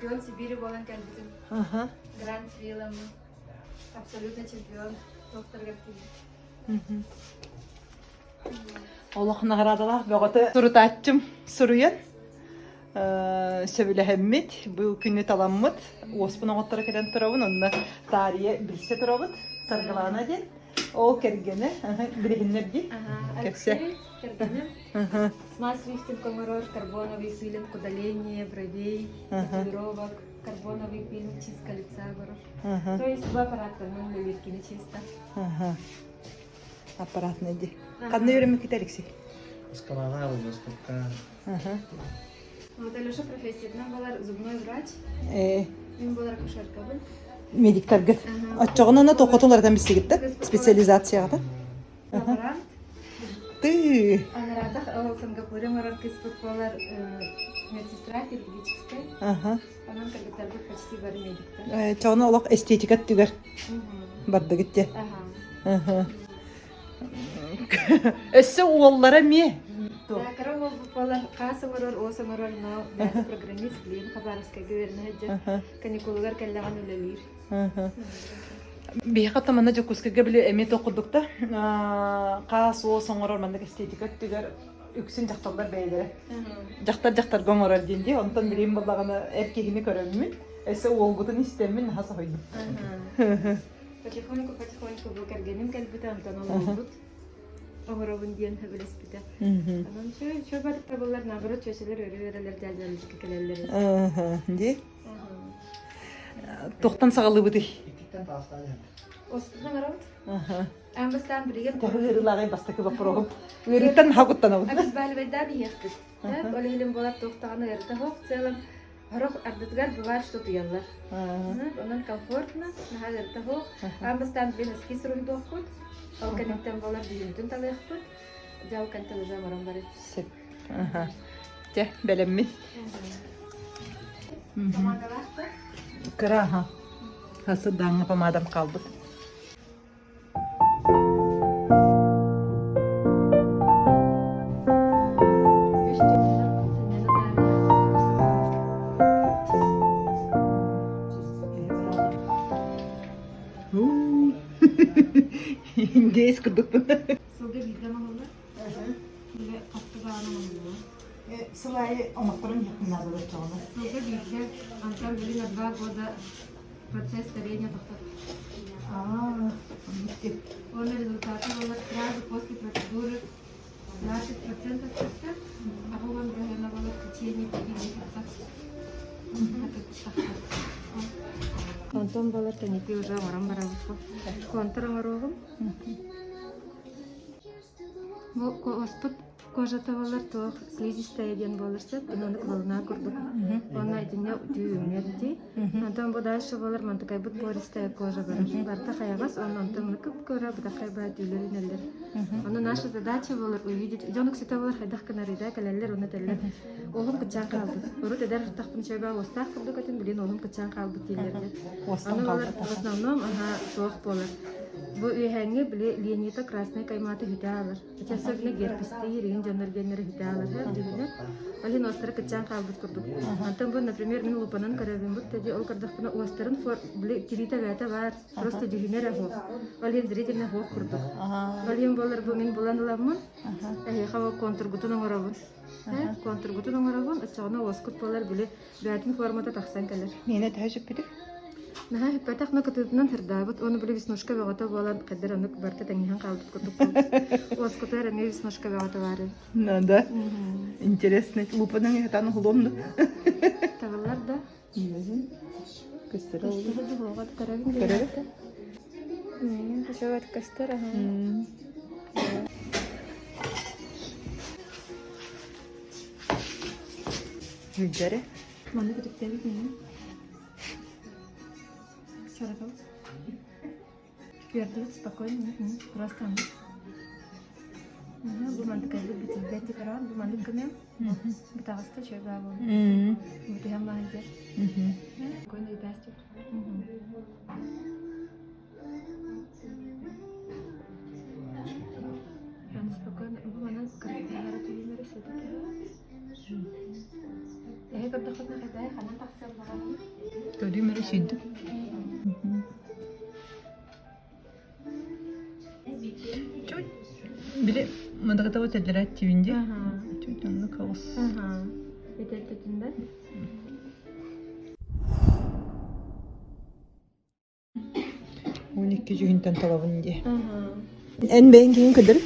Чемпион Сибири буолан кэлбитим. Гран-при ыламмын. Абсолютно чемпион туохтарыгар тиийдим. Олох наҕараадалаах бөҕөтө сурутааччым суруйан сөбүлэһэммит, бу күнү таламмыт, уоспун оҥотторо кэлэн турабын, онно таарыйа билсэ турабыт, Саргылаана диэн. Ол кэргэнэ, билиһиннэр дии. Кэпсэ. Кэргэним. Смаз лифтинг оҥорор, карбоновый пилинг, удаление бровей, татуировок, карбоновый пилинг, чистка лица оҥорор. То есть бу аппараттарынан үлэлиир чисто. Аппаратный дии. Ханна үөрэммиккит Алексей? Москваҕа, Владивостокка. Вот Алеша профессиятынан буолар зубной врач. Э. Мин буолар акушеркабын. Медиктаргыт. Оччоҕуна тоқотун аратан билсигит да? Специализацияҕа Лаборант. Ты. Анараатах ол Сингапуре оҥорор кыыспыт буолар медсестра хирургическай. Ага. Онон кыргыттарбыт почти бары медиктар. Чоҕуна олох эстетика өттүгэр бардыгыт те. Ага. Өссө уоллара эмиэ. Кыра уолбут буолар хаас оҥорор, уос оҥорор, но бэйэтэ программист, билигин Хабаровскайга үөрэнэ сылдьар. Каникулугар кэллэҕин үлэлиир. Биһиэхэ то манна Дьокуускайга били эмиэ туох курдук да хаас уос оҥорор маннык эстетика өттүгэр үксүн дьахталлар бэйэлэрэ дьахтар дьахтарга оҥорор диэн дии онтон билигин буоллаҕына эр киһини көрөммүн өссө уолгутун истэммин наһаа соһуйдум. Потихоньку потихоньку бу кэргэним кэлбитэ онтон ол уолбут оҥоробун диэн сөбүлэспитэ. Онон чө барыта табыллар наоборот чөчөлөр өрө үөрэлэр дьээдьэлэргэ кэлэллэр. Дии. Туохтан саҕалыыбытый? Иккиттэн таастаан иһэр. Оспутун оҥоробут. Аан бастаан билигин Төһө ыарыылааҕый бастакы боппуруоһум. Ыарыыттан наһаа куттанабын. Обезболивайдаан иһиэхпит. Ол иһин буолар туохтаҕына ыарыта суох. В целом Сорох ардытыгар бывает, что утуйаллар. Онон комфортно, наһаа ыарыта суох. Аан бастаан билин эскиз суруйдуохпут. Ол кэнниттэн буолар дьүһүммүтүн талыахпыт. Дьэ, ол кэнниттэн уже оҥорон барый. Сөп. Дьэ, бэлэммин. Помадалаах да? Кыра аха. Хасыдааҥҥа помадам хаалбыт. Индейс курдукпун. Сылга биирдэ оҥоһуллар. Или хаста даҕаны оҥоһуллуо. Сыл аайы оҥотторон иһиэхпин наада оччоҕуна. Сылга биирдэ, онтон билин 2 года Процесс старения тохтот. Аа, Уонна результаты буолар сразу после процедуры 20% чисто, а он наверное, было в течение 5 месяцев. Онтон болар кэнники уже оҥорон барабыт. Контур оҥоруоҕум. Бу оспут Кожата буолар туох слизистая диэн буолар сөп, оннук волна курдук. Уонна итиннэ түүҥҥэр дии. Онтон бу дальше буолар мантыкайбыт пористая кожа барар. Барыта хайаҕас, уонна онтон кып-кыра бытархай баа түүлэр үүнэллэр. Ону наша задача буолар увидеть. Дьон үксүтэ буолар хайдах гынарыйда кэлэллэр уонна этэллэр. Уолум кыччаан хаалбыт. Урут эдэр ыртахпын чөбө уостаах курдук этим, билин уолум кыччаан хаалбыт дииллэр диэн. Уостан Ону буолар хаалбыт. в основном аха туох буолар. Бу үөһээҥҥи били линията красная каймаата үтэ аалар. Ити особенно герпестиир игин дьоннор геннери үтэ аалар дьүһүнэ. Ол иһин уостара кыччаан хаалбыт курдук. Онтон бу, например, мин лупанан көрөбүн бут ди ол көрдөхпүнэ уостарын били тириитэ бэйэтэ баар, просто дьүһүнэ эрэ суох. Ол иһин зрительно суох курдук. Ол иһин буолар бу мин булан ыламмын, эһиэхэ ол контургутун оҥоробун. Контургутун оҥоробун, оччоҕуна уоскут буолар били Бээтин формата тахсан кэлэр. Миэнэ төһө сүппүтүй? Наһаа сүппэтэх, но кытыытынан сырдаабыт уонна били веснушка бөҕөтө буолан хайдах оннук барыта тэҥнэһэн хаалбыт курдук буолбут. Уоскутугар эмиэ веснушка бөҕөтө баар эбит. Ну да. Интересно. Лупанан ыһытан уһулуом да. Табыллар да. Көстөр Көстөр духуоҕа көрөбүн Көрөбүт. Көстөр көстөр аха. Мүддэрэ. Манна көтүктэбит миҥин. Чаракабыт. Үөрдүбүт спокойно, просто бу мантыкайбыт бүтүлбэт декорат, бу маннык гыныам. Бытаҕаста чөй баа буолун. Бу түһэн баһан дьэр. Спокойно үбээстик. Спокойно, бу манан кыргыттара түйүннэри сөтүтэ. Эһи көрдөххүтүнэ хайдах ханан тахсыан баҕарабын? Көрүүм эрэ сүйдүм. Чуть били мадагатава теллерат тивинди. Чуть оннук хаус. Этер төтүндә. 12 жүһүнтэн талабын дии. Эн бэйэҥ киһин көрдөрү?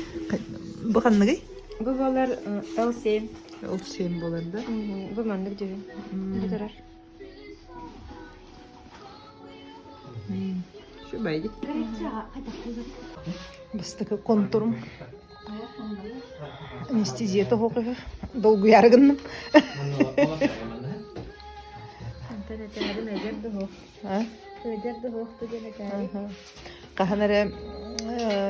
Бу ханныгый? Бу буолар L7. L7 буолар да? Бу маннык дьүһүн. Бу турар. Үчүгэй. Бастакы контурум. Анестезия тоһоҕо долгуйаары гынным. Антон этээрин эдэр дуһуох. Эдэр дуһуох диэн этээри. Хаһан эрэ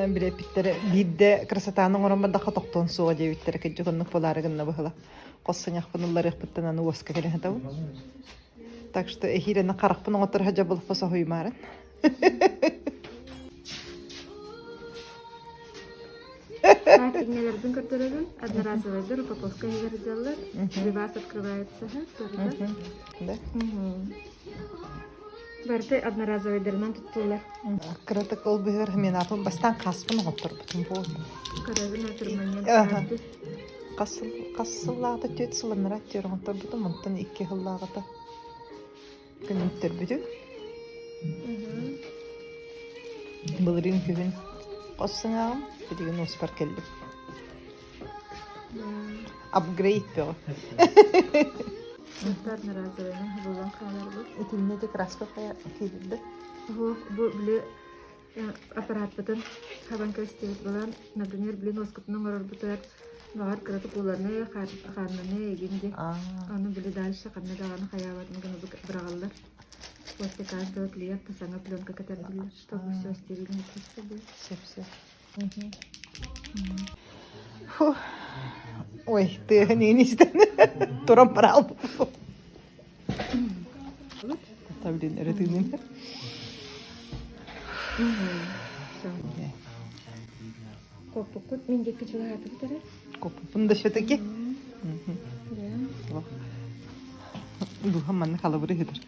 билэппиттэрэ биирдэ красотаны оҥорон бардахха тохтуон суоҕа диэбиттэрэ кырдьык оннук буолаары гынна быһыла. Хос саҥахпын ылларыахпыттан аны уоска кэлэн сытабын. Так что эһиил аны харахпын оҥотторо садьабылыппа соһуйумаарын. Так, иҥнэлэрбин көрдөрөбүн. Одноразовайдар упаковка иһигэр сылдьаллар. Вивас открывается, барыта. Да? Барыта одноразовайдарынан туттуллар. Кыратык ол быһыгар мен атын бастаан хаспын оҥотторбутум буолла. Көрөбүн отурманньан. Хас хас сыллааҕыта түөрт сылланара түөр оҥотторбутум, онтон икки сыллааҕыта күнүттэрбүтүм. Былырыын күһүн хос сыҥааҕым, билигин уоспар кэллим. Апгрейд бөҕө. Одноразовыйынан булан хааларбыт. Итиннэ де краска киирдэ. Бу били аппарааппытын хабан көстүбүт буолан, например, блин уоскутун оҥорорбутугар баҕар кыратык ууланы, хааннаны игин ди. Ону били дальше ханна даҕаны хайаабатын гына быраҕаллар. После каждого клиента саҥа пленка кэтэрдиллэр, чтобы все стерильно чисто было. Сөп-сөп. Ой, тыаһын иин истэн туран бараалбыт. Блин, өрө тыынын. Коппуккут мин диэки чугаһаатыбыт эрэ. Коппуппун да все-таки. Духам манна халабыры ыһытар.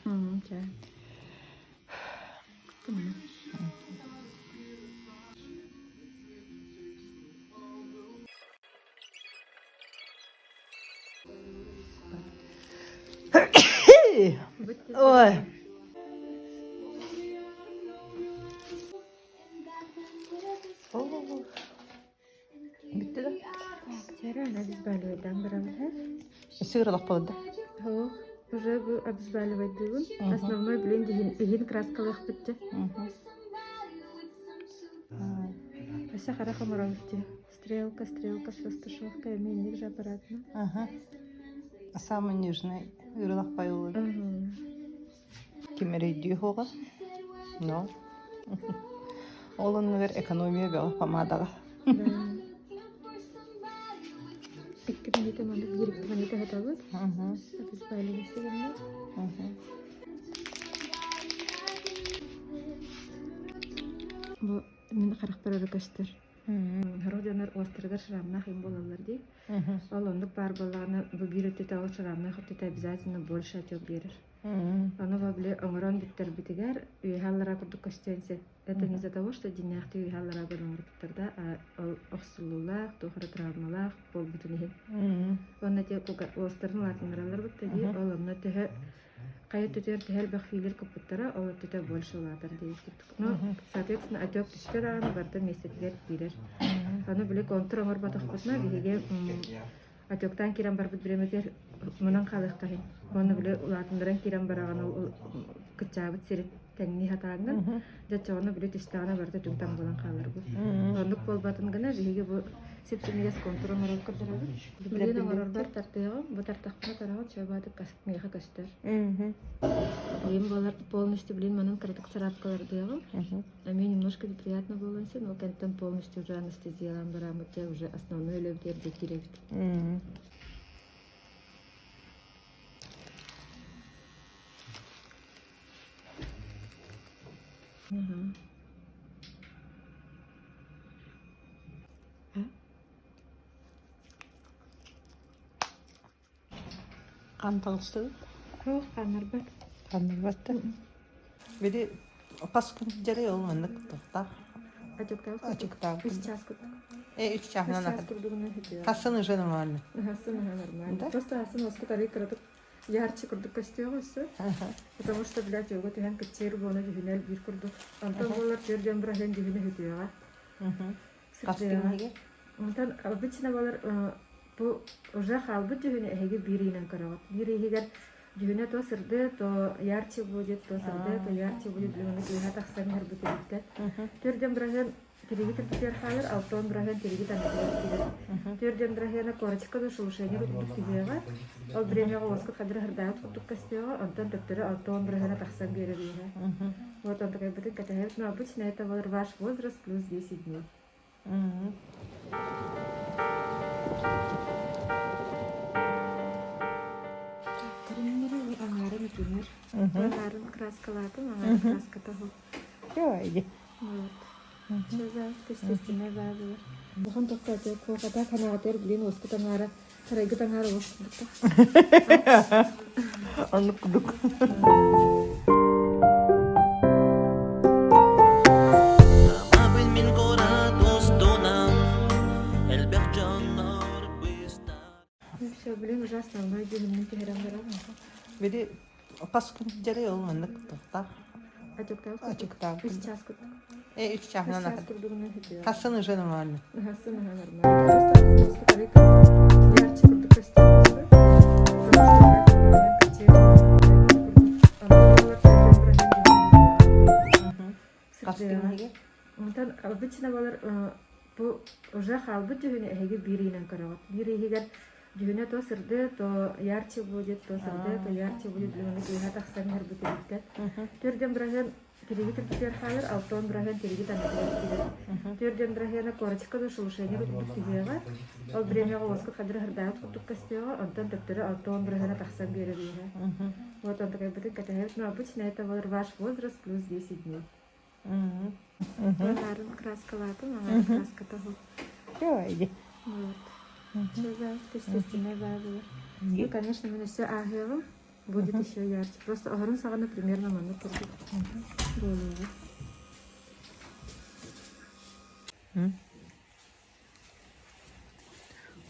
Ой. Бүттэ да? Вчера она обезболивает баралыһа. Сыыралах буолда. Ох, уже бу обезболивать дыыбын. Основной блин иһин краскалыах бүттэ. Өссө хара хоморон бүттэ. Стрелка, стрелка с растушевкой, эмиэ же аппаратно. Ага. А самый нежный ырылах байылы. Ким эрейдүү хоға? Но. Ол оннугар экономия бөҕө помадаҕа. Да. Икки минута маннык биир минута хатабыт. Обезболивающий гынна. Бу мин харахпар өрө көстөр. Сорох дьоннор уостарыгар шрамнаах им буолаллар дии. Ол оннук баар буоллаҕына, бу биир өттүтэ ол шрамнаах өттүтэ обязательно больше отек биэрэр. Ону били оҥорон бүттэрбитигэр үөһэ аллараа курдук көстүөн сөп. Это не из-за того, что дьиҥнээхтии үөһэ аллараа гынан оҥорбуттар да, а ол охсуллуулаах, туох эрэ травмалаах буолбутун иһин. Уонна те уостарын улаатыннараллар бутта дии, ол онно төһө хайа өттүтүгэр төһө элбэх филлер куппуттара, ол өттүтэ больше улаатар диэбит курдук. Ну, соответственно, отек түстэ даҕаны барыта миэстэтигэр киирэр. Аны били контур оҥорботохпутуна биһиги отектаан киирэн барбыт бириэмэтигэр мунан хаалыахха иһин. Уонна били улаатыннаран киирэн бараҕын ол кыччаабыт сирин тэҥнии сатааҥҥын, дьэ оччоҕуна били түстэҕинэ барыта түҥ-таҥ буолан хааларбыт. Оннук буолбатын гына биһиги бу сип-симигэс контур оҥорон көрдөрөбүт. Билигин оҥорорбор тартыаҕым, бу тартахпына тараҕын чуобаатык миэхэ көстөр. Блин буолар полностью блин манан кыратык царапкалардыаҕым. А мне немножко неприятно было но кэнтэн полностью уже анестезиялаан барааммыт дьэ уже основной үлэбитигэр дьэ киирэбит. Хаан таҕыстыбыт? Суох, хааннарбат. Ханнырбатта. Били хас күн дьэрэй ол маннык тохтаах. Отектаах. Отектаах. Үс час курдук. Э, үч Үс чааһынан час курдугунан үтүө. Хассын уже нормально. Хассын нормально. Да? Просто хассын оскут арый кыратык ярче курдук көстүөҕэ өссө. Потому что, блядь, йога түһэн кыччыыр буона дьүһүнэл биир курдук. Онтон буолар түөр дьон быраһыан дьүһүнэ үтүөҕэ. Хас күн Онтон обычно болар бу уже хаалбыт дьүһүнү эһиги биир ыйынан көрөҕүт. Биир ыйыгар дьүһүнэ то сырдыа, то ярче будет, то сырдыа, то ярче будет дьүһүнэ кыыһа тахсан иһэр бу тириттэн. Төрдөн быраһыан тириги тирбитигэр хаалар, алтон быраһыан тириги таҥатыгар киирэр. Төрдөн быраһыана корочка да шелушение курдук түһүөҕэ. Ол бириэмэҕэ уоскут хадыр хырдаабыт курдук көстүөҕэ, онтон төттөрү алтон быраһыана тахсан биэрэр үөһэ. Вот он такой бытын кэтэһэбит, но обычно это ваш возраст плюс 10 дней. Көрүҥнэри аҥаарын итиннэр. Аҥаарын краскалаатым, аҥаарын краската оһох. Иди. Вот. Естественная баазалар. Бухан тоқтаты куоката канаатыр блин оскут аҥаара сарайгыт аҥаара ос курдукта. Оннук курдук. Все, блин, ужасно, мной дьүһүнүн түһэрэн баран. Били хас күн дьэрэй ол маннык тохтаах. Отектаах. Отектаах. Үс час курдук. Э, үч Үс чааһынан час курдугунан үтүө. Хассын уже нормально. Хассын нормально. Просто ярче курдук көстүө. Хас күн Онтон обычно болар бу уже хаалбыт дьүһүнү эһиги биир ыйынан көрөҕүт. Биир ыйыгар дьүһүнэ то сырдыа, то ярче будет, то сырдыа, то ярче будет дьүһүнэ кыыһа тахсан иһэр бу тириттэн. Төрдөн быраһыан тириги тирбитигэр хаалар, алтон быраһыан тириги таҥатыгар киирэр. Төрдөн быраһыана корочка да шелушение курдук түһүөҕэ. Ол бириэмэҕэ уоскут хадыр хырдаабыт курдук көстүөҕэ, онтон төттөрү алтон быраһыана тахсан биэрэр үөһэ. Вот он такой бытын кэтэһэбит, но обычно это ваш возраст плюс 10 дней. Аҥаарын краскалаатым, аҥаарын краската оһох. Иди. Вот. Естественная баазалар. Ну, конечно, мен өссө ааһыаҕым. Будет еще ярче. Просто оһорун саҕана примерно маннык курдук буолуоҕа.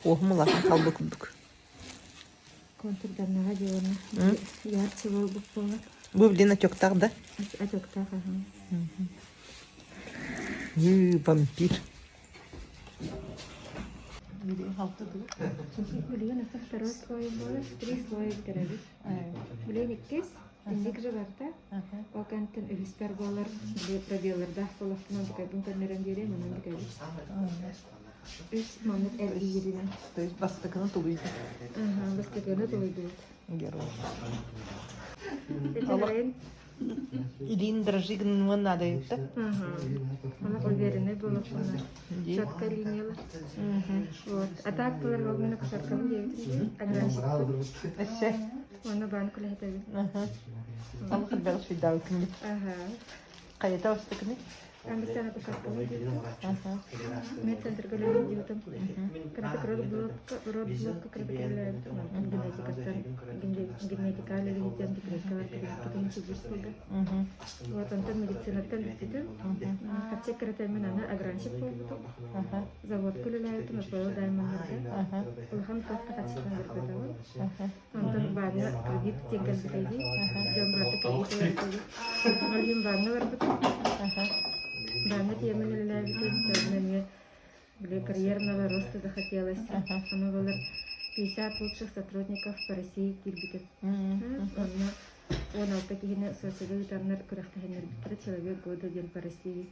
Уоһум улахан халбы курдук. Контурданнаҕа диэҕинэ ярче буолбут буолар. Бу блин отектаах да? Отектаах аһа. Вампир. Билигин это второй слой буолар. Три слоя бүтэрэбит. Билигин иккис, инник же барта. Ол кэнниттэн үһүспэр буолар, били пробеллардаах буолахпынан букайбын көннөрөн биэриэм, онон бүтэбит. Үс маннык эргииринэн. То есть бастакыны тулуйду. Ага, бастакыны тулуйдубут. Герой. Эти Илин дрожи гынмын надо это. Ага. Она уверенный буолахпына. Четкая линиялар. Вот. А так булар ол мені кушаркабын диэбитим. Агранщикпын. Эссе. Оны баан күлэһэтэбин. Алла хадбал фидау күнү. Ага. Хайата бастакыны? Ангустана кушаркабын диэбитим. Медцентрга үлэлиир диэбитим. Кыратык родблокка, родблокка кыратык үлэлээбитим. Онтон генетикаттан генетика үлэлиһиттэн декретка барбытым сүүс сылга. Вот онтон медицинаттан бүппүтүм. Хачча кыратаммын аны агранщик буолбутум. Заводка үлэлээбитим, АПЛ Даймоннарга. Улахан туох да хаччытын барбатаҕым. Онтон бааҥҥа кредит диэн кэлбитэ дии. Дьон барыта кредит ылар дии. Ол иһин бааҥҥа барбытым. Бааҥҥа тиэмэн үлэлээбитим. Дьонум эмиэ били карьерного роста захотелось. Ону булар 50 лучших сотрудников по России киирбитим. Онно 16 киһини Сочига ыытаннар күрэхтэһиннэрбиттэрэ «Человек года» диэн по России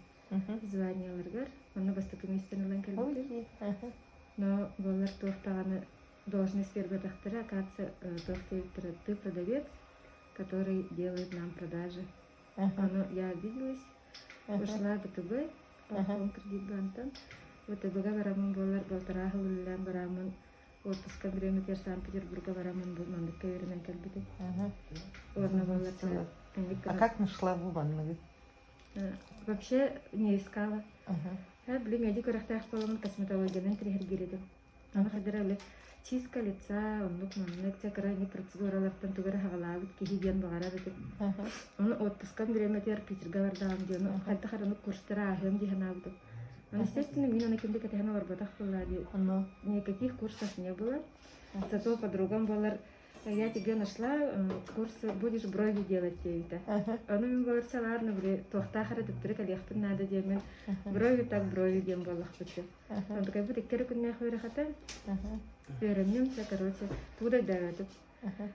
званиеларыгар. Онно бастакы миэстэни ылан кэлбитим. Но буоллар туох даҕаны должность биэрбэтэхтэрэ, оказывается, туох диэбиттэрэ, ты продавец, который делает нам продажи. Ону я обиделась, ушла ВТБ, Балкон кредитбантан. ВТБ-га бараммын буоллар балтараа сыл үлэлээн бараммын отпуска время Санкт-Петербурга бараммын бу манныкка үөрэнэн кэлбитим. Уонна буоллар А как нашла бу манныгы? Вообще не искала. Блин, медик үөрэхтээх буоламмын косметологиянан тириһэргиир этим. Аны хадыралы чистка лица, оннук маннык чэ кыра процедуралартан тугу эрэ хаҕалаабыт киһи диэн баҕарар этим. Ону отпускам бириэмэтигэр Питерга бардаҕым диэн хайдах эрэ курстары ааһыам дии санаабытым. Естественно, мин аны ким да кэтэһэн олорботох буоллаа дии. Никаких курсов не было. Зато подругам буолар я тебе нашла курс будешь брови делать диэбитэ. Ону мин буолар ладно, били туохтаах эрэ төттөрү кэлиэхпин наада диэммин брови так брови диэн буоллахпыт. Онтукайбыт икки эрэ күннээх үөрэх этэ. Үөрэнним, все, короче, тугу да өйдөөбөтүм.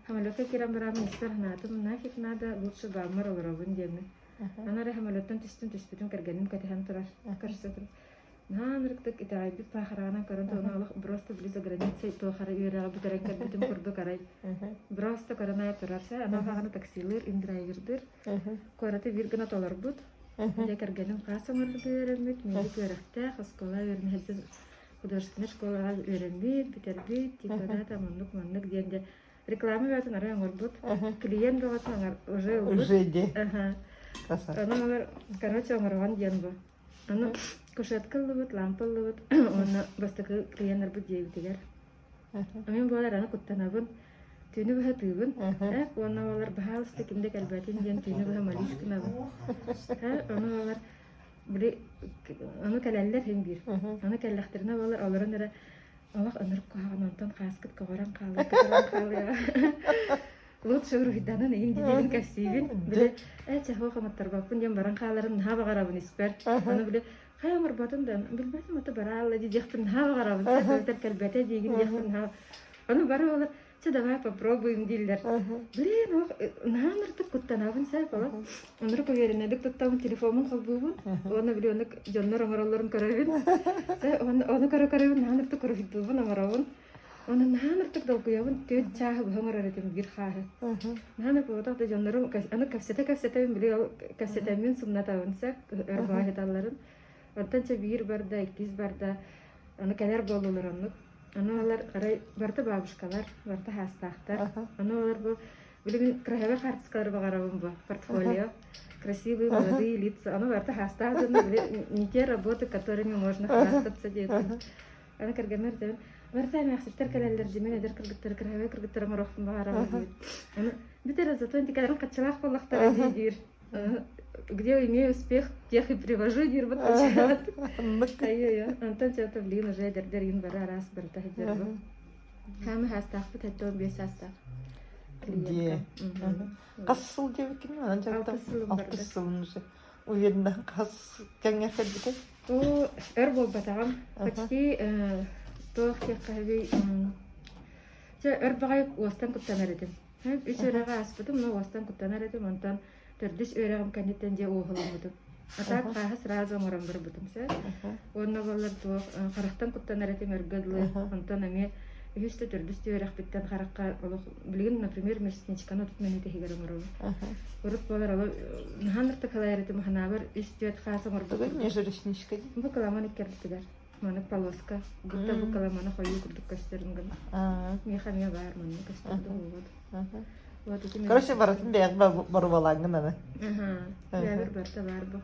Самолетка киирэн бараммын испэр санаатым, нафиг надо, лучше бааммар олоробун диэммин. Аны эрэ самолеттан түстүм, түспүтүм, кэргэним кэтэһэн турар, көрсө турар. Наһаа ынырыктык итэҕэйбит паахараанан көрөн туһунан олох просто близ за границей туох эрэ үөрэҕи бүтэрэн кэлбитим курдук арай просто көрөн аайы турар аны хаҕаны таксилыыр, индрайвердыыр Куораты биир гына толорбут. Дьэ кэргэним хаас оҥорорго үөрэммит, миигин үөрэхтээх, оскуола үөрэнэ художественнай школаҕа үөрэммит, бүтэрбит, типа да там оннук-маннык диэн дьэ реклама бөҕөтүн арай оҥорбут, клиент бөҕөтүн оҥор уже ылбыт. Уже ди. Аха. Ону оҥор, короче, оҥорон диэн бу. Аны кушетка ыллыбыт, лампа ыллыбыт уонна бастакы клиеннарбыт дьиэбитигэр. Мин буолар аны куттанабын, түүнү быһа тыыбын, уонна буолар баһаалыста ким да кэлбэтин диэн түүнү быһа молись гынабын. Ону буолар били ону кэлэллэр иһин биир. Ону кэллэхтэринэ буолар олорон эрэ олох ынырык куһаҕан онтон хааскыт көҕөрөн хаалыа, көтөрөн хаалыа. Лучше уруһуйданан иһин диэбин кэпсиибин. Били ээ чэ суох оҥотторбоппун диэн баран хааларын наһаа баҕарабын испэр. Ону били хайа оҥорботун да билбэтим ото бараалла диэхпин наһаа баҕарабын эбэтэр кэлбэтэ диигин диэхпин наһаа ону бары олор чэ давай попробуем дииллэр блин ох наһаа ыныртык куттанабын сээп олох оннук уверенныйдык туттабын телефоммун холбуубун уонна били оннук дьоннор оҥороллорун көрөбүн ону көрө көрөбүн наһаа ыныртык уруһуйдуубун оҥоробун Онон наһаа ыныртык долгуйабын, түөрт чааһы быһа оҥорор этим биир хааһы. Наһаа ынырык да дьоннорум аны кэпсэтэ-кэпсэтэбин, били ол кэпсэтэммин сымнатабын сөп, өр баҕайыталларын. Онтон чэ биир барда, иккис барда, аны кэлэр буоллулар оннук. Аны олор арай барыта бабушкалар, барыта хаастаахтар. Аны олор бу билигин красивый хаартыскалары баҕарабын бу портфолио. Красивые молодые лица. Аны барыта хаастаах дьонно били не те работы, которыми можно хвастаться диэтим. Аны кэргэммэр этэбин, барыта эмээхситтэр кэлэллэр дьимин эдэр кыргыттары кыраһабай кыргыттары оҥоруохпун баҕарабын диир. Аны бүт эрэ зато интикаларын хаччылаах буоллахтара дии диир. Где имею успех, тех и привожу диир бут Айы-айы. Онтон чё-то блин уже эдэрдэр иин бары араас барыта сылдьар бу. Хаамы хаастаахпыт 75 саастаах. Дии. Хас сыл диэбиккин онон дьарыктам Алтыс сылым барда. алтыс сылын уже. Уверена хас кэмҥэ кэлбитэй? Оо, өр буолбатаҕым. Почти туох диэххэ чэ өр баҕайы уостан куттанар этим. Үс үөрэҕи ааспытым, но уостан куттанар этим, онтон төрдүс үөрэҕим кэнниттэн дьэ уоһуламмытым. А так хааһы сразу оҥорон барбытым сөп. Уонна буоллар туох харахтан куттанар этим өргө дылы. Онтон эмиэ үһүс да төрдүс да үөрэхпиттэн харахха олох билигин, например, межресничканы отут мүнүүтэ иһигэр оҥоробун. Урут буолар олох наһаа ынырык кылайар этим ханаабар үс-түөрт хаас оҥорбут. Тугун межресничка дии? Бу кыламан иккэрдитигэр. Маны полоска. Будто бу кыламаны хойуу курдук көстөрүн гына. Миэхэ эмиэ баар манна көстөр да Вот ити Короче, барытын бэйэҕ боруобалааҥҥын аны. Бэйэбэр барыта баар бу.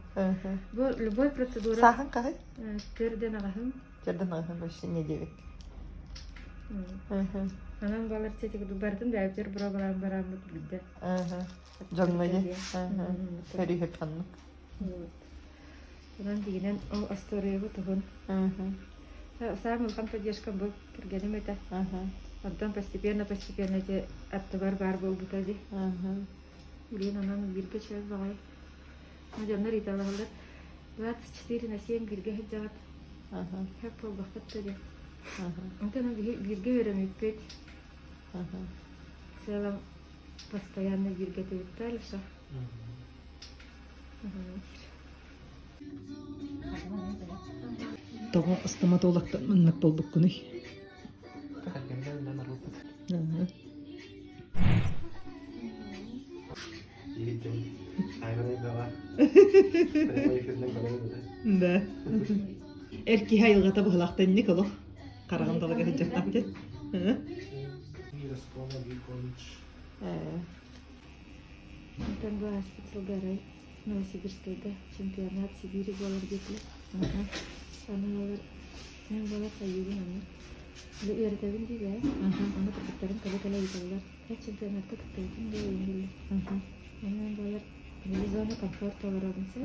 Бу любой процедура. Сааһын хаһый? Төрдөн аҕаһым. Төрдөн аҕаһым вообще не девять. Анан балар тетик барытын бэйэбитигэр боруобалаан барааммыт билдэ. Дьоҥҥо дии. Көрүүһүт ханнык. Онон дигинэн ол остуоруйабыт уһун. Саамай улахан поддержка бу кэргэним этэ. Онтон постепенно-постепенно ити аттыбар баар буолбута дии. Билигин онон бииргэ чөл баҕайы. Дьоннор ыйыталаһаллар 24/7 бииргэ сылдьаҕыт. Хөп буолбахпыт да диэн. Онтон бииргэ үөрэммиппит. В целом постоянно бииргэ этибит дальше. Тоҕо стоматологтан маннык буолбуккунуй? Да. Эр киһи айылҕата быһылаахта инник олох хараҕын далыга сылдьахтаах дии. Онтон бу ааспыт сылга арай Новосибирскайга чемпионат Сибири буолар диэтилэр. Аны олор мен буолар хайыыбын аны. Били үөрэтэбин дии бээ. Ону кыргыттарым кэлэ-кэлэ ыйыталлар. Эр чемпионатка кыттыбытым дуу иһиллэр. Онон буолар били зона комфорта олоробун сөп.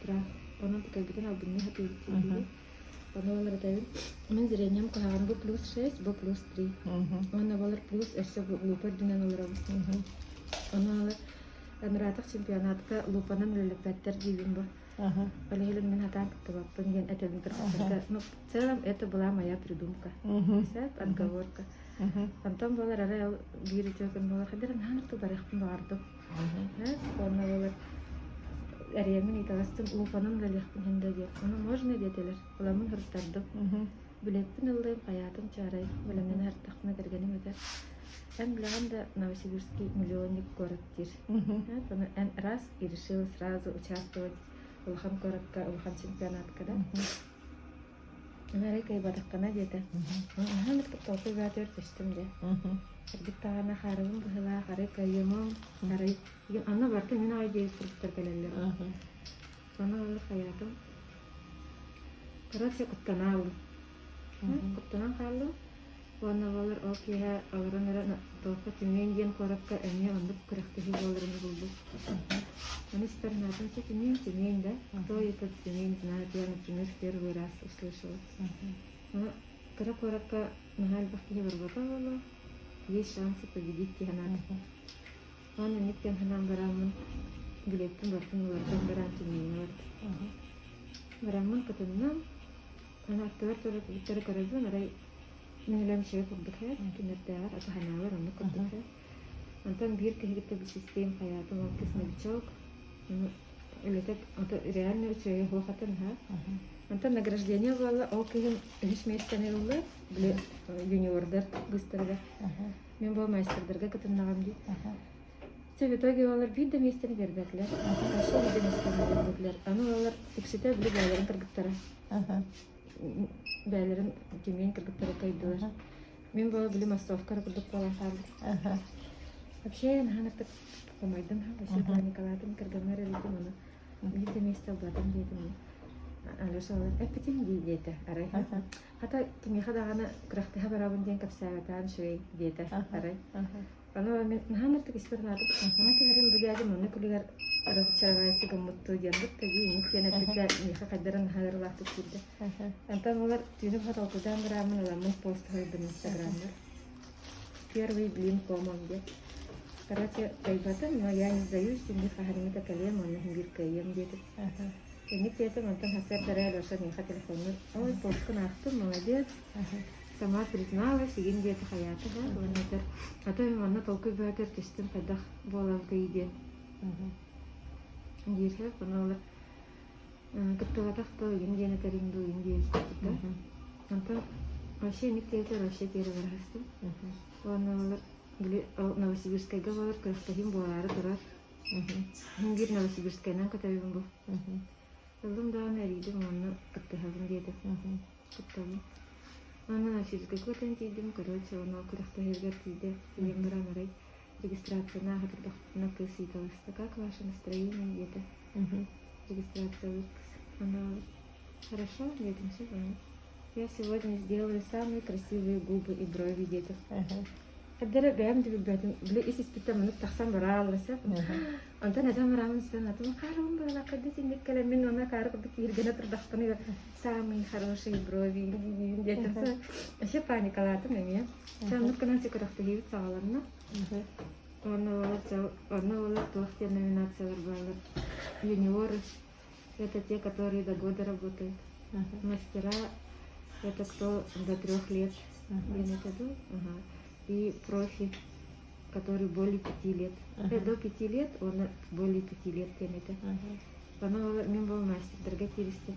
Страх. Онон тыкайбытын албынныы сатыыбыт диибит. Ону олор этэбин. Мин зрением куһаҕан бу плюс 6, бу плюс 3. Уонна болар плюс өссө лупа үрдүнэн олоробут. Ону олор Ыраатах чемпионатка лупанан үлэлэппэттэр диибин бу. Ол иһин мин хатаан кыттыбаппын диэн этэбин кыргыттарга. Ну, в целом это была моя придумка. Сөп, отговорка. Онтон буолар арай ол биир үтүө күн буолар хадыр наһаа ырту барыахпын баҕардым. Уонна буолар эрийэммин ыйталастым лупанан үлэлиэхпин иһин да диэн. Ону можно диэтилэр. Ыламмын һыртардым. Билиэппин ыллыым, хайаатым чаарай, бэлэмнэнэ һыртахпына кэргэним этэр. Эн билэҕин да Новосибирский миллионник куорат диир. Ону эн раз и решила сразу участвовать улахан куоракка, улахан чемпионатка да. Арай кыайбатаххына диэтэ. Аһаан ыртык толкуй баатыгар түстүм дьэ. Кырдьык даҕаны хаарыбын быһыылаах, арай кыайыамым, арай анна барыта мин аҕай диэбит курдуктар кэлэллэр. Ону ылар хайаатым. Короче, куттана аллым. Куттанан хааллым. Уонна буолар ол киэһэ олорон эрэ туохха Тюмень диэн куоракка эмиэ оннук күрэхтэһии буоларын булбут. Ону истэр наатым чэ Тюмень, Тюмень да? Кто этот Тюмень знает, я, например, в первый раз услышала. Ну, кыра куоракка наһаа элбэх киһи барбата буолуо. Есть шансы победить диэн аата. Уонна инник диэн санаан бараммын, билиэппин барытын уларытан баран Тюменьҥэ бардым. Бараммын кытынным. Аны аттыбар төрөппүттэри көрөбүн, арай мин үлэм үчүгэй курдук ээ, кинилэрдээҕэр атаһанаабар оннук курдук ээ. Онтон биир киһи кытта билсистиим, хайаатым ол кыыс новичок, үлэтэ ото реально үчүгэйэ суох этэ наһаа. Онтон награждение буолла, ол киһим үһүс миэстэни ылла, били юниордар быыстарыгар. Мин бу маастердарга кытыннаҕым дии. Чэ, в итоге олор биир да миэстэни биэрбэтилэр. Вообще биир да миэстэни биэрбэтилэр. Аны олор үксүтэ били бэйэлэрин кыргыттара. Бэйэлэрин Тюмень кыргыттара кыайдылар. Мин буола били массовка эрэ курдук буолан хаалбыт. Вообще наһаа ынырык хомойдум. Вообще паникалаатым, кыргаммар эрийдим ону. Биир да миэстэ ылбатым диэтим. Алеша олор эппитим дии диэтэ арай. Хата кимиэхэ даҕаны күрэхтэһэ барабын диэн кэпсээбэтэҕим үчүгэй диэтэ арай. Ону мин наһаа ынырык испэр санаатым. Наһаа түһэрим бу дьээдьим онно күлүгэр разочаровайся гыммыттуу диэн бутта дии инник диэн эппитэ миэхэ хайдарын наһаа ыарыылаахтык киирдэ. Онтон олор түүнү быһа толкуйдаан барааммын ыламмын пост суруйдум инстаграммар. Первый блин комом диэн. Короче, кыайбатым, но я не сдаюсь, инник хаһаныҥҥыта кэлиэм, онно иһин биир кыайыам диэтим. Инник диэтим, онтон сарсыарда Алеша миэхэ телефоннуур. Ой, посткун аахтым, молодец. Сама призналась, игин диэки хайаата да, уонна этэр, а то манна толкуй бөҕөтөр түстүм хайдах буолабытый диэн. Диир ону олор кыттыбатах да игин диэн этэрин дуу игин диэбит да. Онтон вообще инник диэтэр вообще тиэрэ бараһастым. Уонна олор били ол Новосибирскайга буолар күрэхтэһиим буолаары турар. Мин биир Новосибирскайынан көтөбүн бу. Ыллым даҕаны эрийдим уонна кыттыһабын диэтим. Кыттабын. Уонна Новосибирскайга көтөн тиийдим, короче, ону күрэхтэһииргэр тиийдэ. Тиийэн баран арай регистрацияны ааһа турдахпына кыыс ыйыталаста, как ваше настроение диэтэ. Регистрациялыыр кыыс. Она хорошо, диэтим, все понял. Я сегодня сделаю самые красивые губы и брови диэтим. Эдэрэ бэйэм да билбэтим, били ис испиттэн маннык тахсан бараалла сөп. Онтон этэн бараммын истэн атым хаарыбын быһалаах хайда итинник кэлэн мин уонна акаары курдук киһиргэнэ турдахпына самые хорошие брови диэтим вообще паникалаатым эмиэ. Чэ оннук гынан күрэхтэһиибит саҕаланна. Уонна олор онно олор туох диэн номинациялар бааллар. Юниоры это те, которые до года работают. Мастера это кто до 3 лет. Ага. И профи, который более 5 лет. До 5 лет, он более 5 лет диэн этэ. Ону мин был мастердарга кииристим.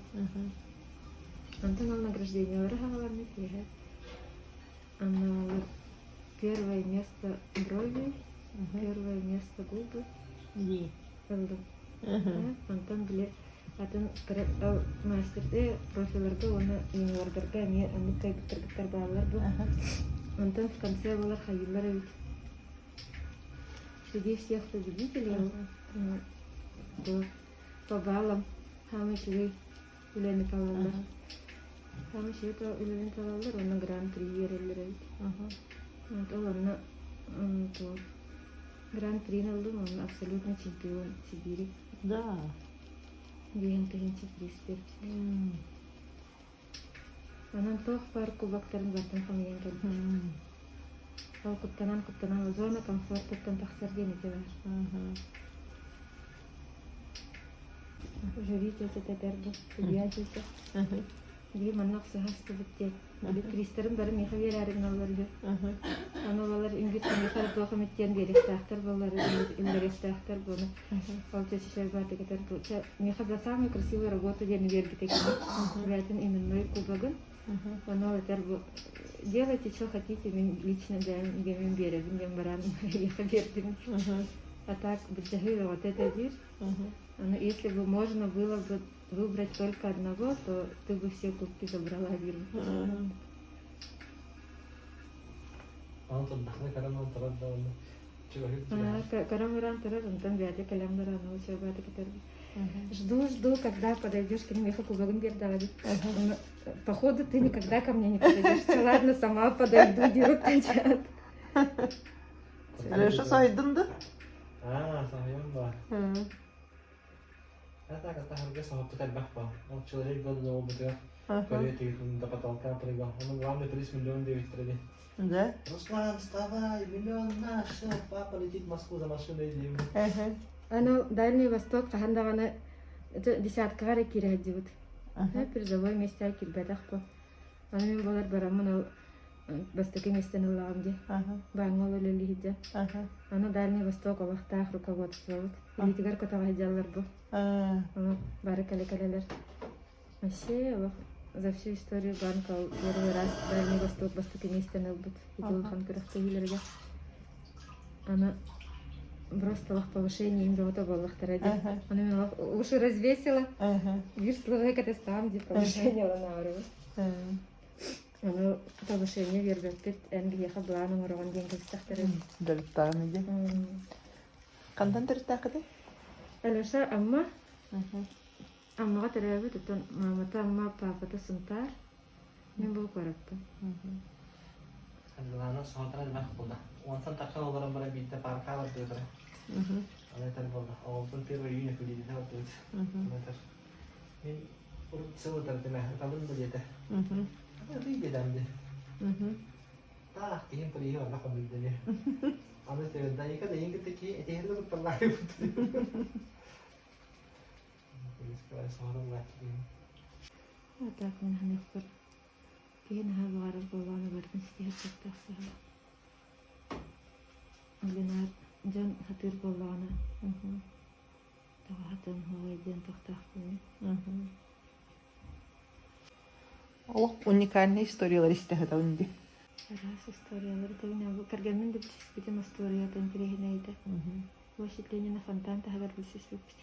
Онтон ол награждениелары хааларны киэһэ. Аны первое место брови, первое место губы. Ыллым. Онтон били атын мастерды профиларга уонна юниордарга эмиэ оннук кайбыттаргыттар бааллар бу. Онтон в конце буолар хайыылар эбит. Среди всех победителей по баллам самый үчүгэй үлэни талаллар. Саамай швед үлэлин талаллар уонна гран-при биэрэллэр эбит. Вот ол онно туох гран-прини ыллым уонна абсолютный чемпион Сибири. Да. 5000 приз бербит. Онон туох баар кубоктарын барытын хомуйан кэлбит. Ол куттанан-куттанан зона комфортуттан тахсар диэн ити баар. Жюри тетя этэр бу, судья тетя. Биир манна охсуһа астыбыт диэн. Били туристарын бары миэхэ биэрээри гыналлар үһү. Аны олар үҥгүт миэхэ эрэ туох эмит диэн биэриэхтээхтэр буоллар, үллэриэхтээхтэр буолу. Ол чэ баатыгытар бу чэ миэхэ за самую красивую работу диэн биэрбитэ кини. Бэйэтин именной кубогын. Ону ол этэр бу делайте, что хотите, мин лично бэйэм бэйэм биэрэбин диэн баран миэхэ биэрдим. А так былдьаһыы бөҕөтө этэ диир. Аны если бы можно было бы выбрать только одного, то ты бы все кубки забрала диир. Онон турдахына көрөн ол турар да онно Көрөн баран турар, онтон бэйэтэ кэлэн баран ол чугааты кэтэрбит. Жду, жду, когда подойдешь к нему, кубогын бердали. Походу, ты никогда ко мне не подойдешь. Ладно, сама подойду, диэн отвечает. Алеша сайдын да? Аа, саһайан ба. А так, это харга сахаппыт элбэх ба. Ол человек года долбутугар көрүө тигитин до потолка прыгал. Он главный приз миллион девять Да? Руслан, вставай, миллион наш, все, папа летит в Москву за машиной деймин. Аны Дальний Восток хаһан даҕаны десяткаҕа эрэ киирэ сылдьыбыт. Призовой миэстэ киирбэтэх бу. Аны мин буолар бараммын ол бастакы миэстэни ыллаҕым дии. Бааҥҥа ол үлэлииһидэ. Аны Дальний Восток олохтоох руководствобут. Илиитигэр көтөҕө сылдьаллар бу. Ону бары кэлэ-кэлэлэр. Вообще олох за всю историю банка первый раз Дальний Восток бастакы миэстэни ылбыт. Ити улахан күрэхтэһиилэргэ. Аны просто олох повышение им бөҕөтө буоллахтара дии. Аны мин олох уши развесила. Биир слово катастаам дии повышение ылан ааҕарыбын. Ону повышение биэрбэппит, эн биһиэхэ былаан оҥороҕун диэн кэбистэхтэрэ. Дьарыктаан иди. Хантан төрүттээххитий? Алеша Амма. Аммаҕа төрөөбүт, оттон маамата Амма, паапата Сунтаар. Мин бу куораппын. Саргылаана соһутара элбэх буолла. Уонтан тахсан олорон баран биирдэ пааркаҕа бардыбыт. Аны этэр буолла. Оҕобутун первый июня күлүүтүнэ бардыбыт. Аны этэр. Мин урут сыл ытардым ээ, ытабын да диэтэ. Аны ытый диэтэм дии. Таах киһим приһи онно хомуйда дии. Аны этэр, Даника да иин кытта киһи этиһэн да тутталлаайбыт. А так мин ханыахпар киһи наһаа баҕарар буоллаҕына барытын ситиһэр кыахтаах саһыл. Ленар дьон сатыыр буоллаҕына тоҕо сатыан уһуой диэн тохтоохпун мин. Олох уникальный историялар истэ сытабын дии. Араас историялары тэҥнэ бу кэргэммин да билсиспитим остуоруйата интэриэһинэйдэ. Площадь Ленина фонтан таһыгар билсиспиппит.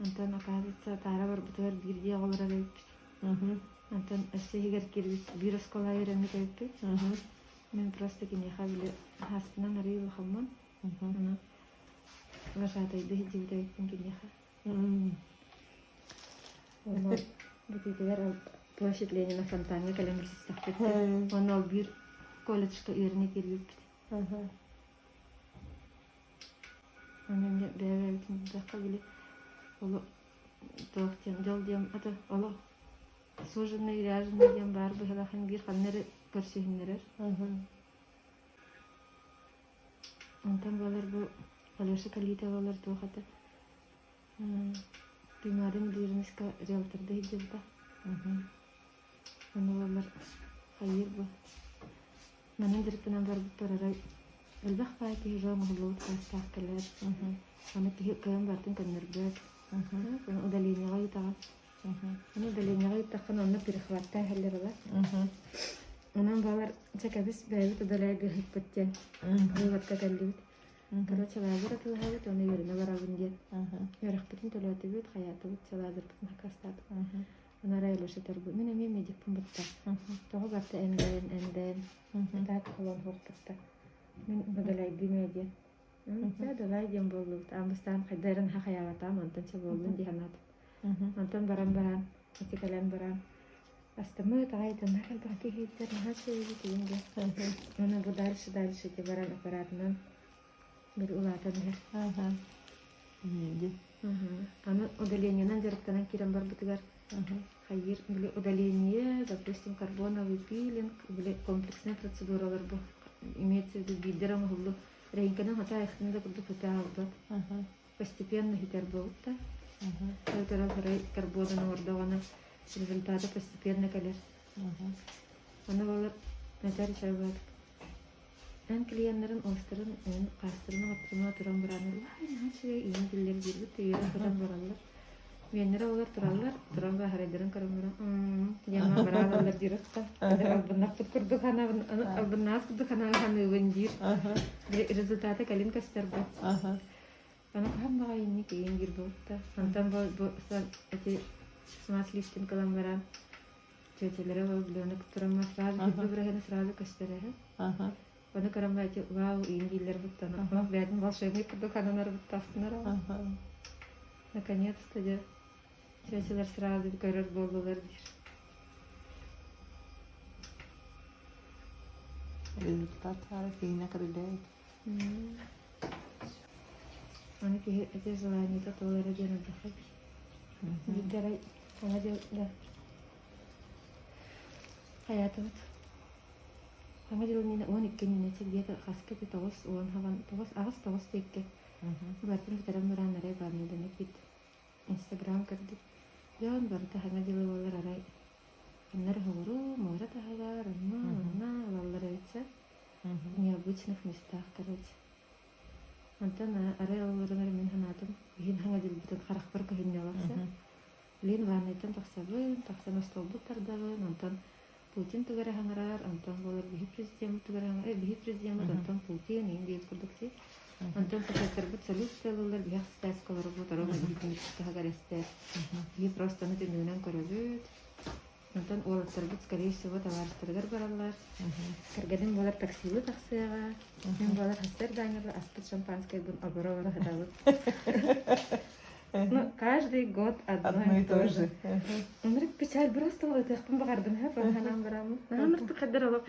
Онтон, оказывается, таара барбытыгар биир дьиэҕэ олорор эбиппит. Онтон өссө иһигэр киирбит биир оскуола үөрэммит эбиппит. Мин просто киниэхэ били хааспынан арыый улахаммын. Ону вожатайдыы сылдьыбыт эбиппин киниэхэ. Онно бүтүүтүгэр площадь Ленина фонтаҥҥа кэлэн билсистэхпит. Онно ол биир колледжка үөрэнэ киирбиппит. Аны эмиэ бэйэ-бэйэбитин билбэххэ били олох туох диэн дьол диэн ата олох суженый ряженый диэн баар быһыылаах биир ханна эрэ көрсүһүннэрэр. Онтон буолар бу Алеша Калитовалар туох ата Туймаада недвижимостька риэлторда сылдьыбыта. Ону буоллар хайыыр бу Манан дьарыктанан барбыттар арай элбэх баай киһи дьон оҥоһуллубут саастаах кэлэр. Аны киһи кыайан барытын көннөрбөт. Удалениеҕа ыытаҕын. Аны удалениеҕа ыыттаххына онно перехваттаан иһэллэр ыла. Онон балар чэ кэбис бэйэбит удаляйдыахпыт диэн выводка кэллибит. Короче, лазер атыылаһабыт уонна үөрэнэ барабын диэн. Үөрэхпитин төлөөтүбүт, хайаатыбыт, чэ лазербытын хакастаатыбыт. Анараа Илюша бу мин эмиэ медикпин бытта. Тоҕо барта эндээн эндээн так холон хуохпутта. Мин удаляйдыым ээ диэн. Чэ давай диэн буоллубут. Аан бастаан хайда эрэ наһаа хайаабатаам онтон чэ буоллун дии санаатым. Онтон баран баран ити кэлэн баран. Астыммыт аҕай тыыннаах элбэх киһиттэр наһаа үчүгэй тиийингэ. Уонна бу дальше дальше ити баран аппаратынан били улаатан иһэр. Аны удалениенан дьарыктанан киирэн барбытыгар хайыыр били удаление, допустим, карбоновый пилинг, били комплекснай процедуралар бу имеется в виду биирдэр оҥоһуллу рейнкэнэн хата айхтын да курдук хата албат постепенно хитэр буолта. Өтөрө хырай карбонун оҥордоҕуна результата постепенно кэлэр. Аны болар этэр чабат Эн клиеннарын уостарын эн хаастарын оҥотторума туран барааннар уай наһаа үчүгэй ийэм биллэр диирбит үөрэн көтөн бараллар. Миэннэрэ олор тураллар, туран бааһарайдарын көрөн баран диэн бараалаллар диир отта. Албыннаппыт курдук санаабын, албыннаас курдук санаабын диир. Результата кэлин көстөр бу. Аны хаһан баҕайы инник ийэм диир буолта. Онтон бу эти смаз лифтинг ылан баран Тетялара Вавилоны туран сразу выбросили сразу көстөрөһө. Ону көрөн эти вау иин дииллэр буттана. Бэйэтин волшебник курдук хананар буттастынар. Наконец-то дьэ тетялар сразу көрөр буоллулар диир. Результат фигня кырыллает. Аны киһи эти желаниета туолара диэн элбэх Биирдэрэ саҥа дьыл да хайаатыбыт. Саҥа дьыл иннинэ 12 иннинэ где-то хаска ити 9 10 хаҕан 9 аҕыс 9 диэки барытын бүтэрэн баран арай баанньыйдана киирдим. Инстаграм көрдүм. Дьон барыта саҥа дьылы буолар арай ханна эрэ соҕуруу муора таһыгар онно манна ылаллар эбит сэ. В необычных местах короче. Онтон арай олорон эрэ мин санаатым, иһин хаҥа дьылбытын харахпар көһүннэ олохсо. Блин, ваннайтан тахсабын, тахсан остуолбут тардабын, онтон Путин тугу эрэ хаҥарар, онтон буолар биһи президеммит тугу эрэ хаҥарар, биһи президеммит, онтон Путин, иин диэбит курдук дии. Онтон сосеттарбыт салют сыалылар, биһи ахсытааска олоробут, орон биһитин таһыгар эстэр. Биһи просто аны түннүгүнэн көрөбүт. Онтон уолаттарбыт, скорее всего, табаарыстарыгар бараллар. Кэргэним буолар таксилыы тахсыаҕа. Мин буолар сарсыардаанньабар аспыт шампанскайбын оборо-оборо сытабыт. Ну, каждый год одно, одно и то же. Ынырык печаль просто ытыахпын баҕардым, ханаан бараммын. Наһаа хаддар олох.